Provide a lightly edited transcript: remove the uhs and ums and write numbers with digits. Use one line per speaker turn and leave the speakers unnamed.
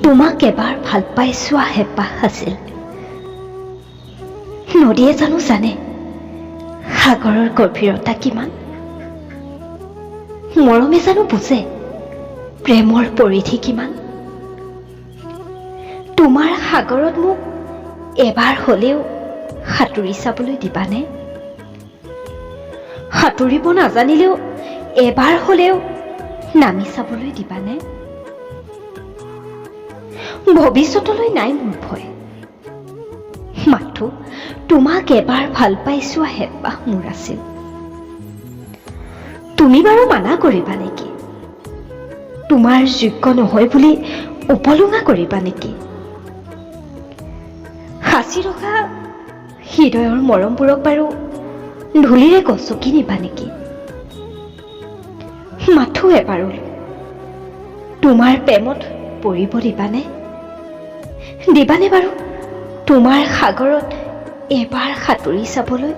তোমাক এবাৰ ভাল পাই চোৱা হেঁপাহ আছিল। নদীয়ে জানো জানে সাগৰৰ গভীৰতা কিমান? মৰমে জানো বুজে প্ৰেমৰ পৰিধি কিমান? তোমাৰ সাগৰত মোক এবাৰ হ'লেও সাঁতুৰি চাবলৈ দিবানে? সাঁতুৰিব নাজানিলেও এবাৰ হ'লেও নামি চাবলৈ দিবানে? ভৱিষ্যতলৈ নাই মোৰ ভয়, মাথো তোমাক এবাৰ ভাল পাই চোৱা হেঁপাহ মোৰ আছিল। তুমি বাৰু মানা কৰিবা নেকি? তোমাৰ যোগ্য নহয় বুলি উপলুঙা কৰিবা নেকি? সাঁচি ৰখা হৃদয়ৰ মৰমবোৰক বাৰু ধূলিৰে গচকি নিবা নেকি? মাথো এবাৰলৈ তোমাৰ প্ৰেমত পৰিব দিবানে? দিবানে বাৰু তোমাৰ সাগৰত এবাৰ সাঁতুৰি চাবলৈ?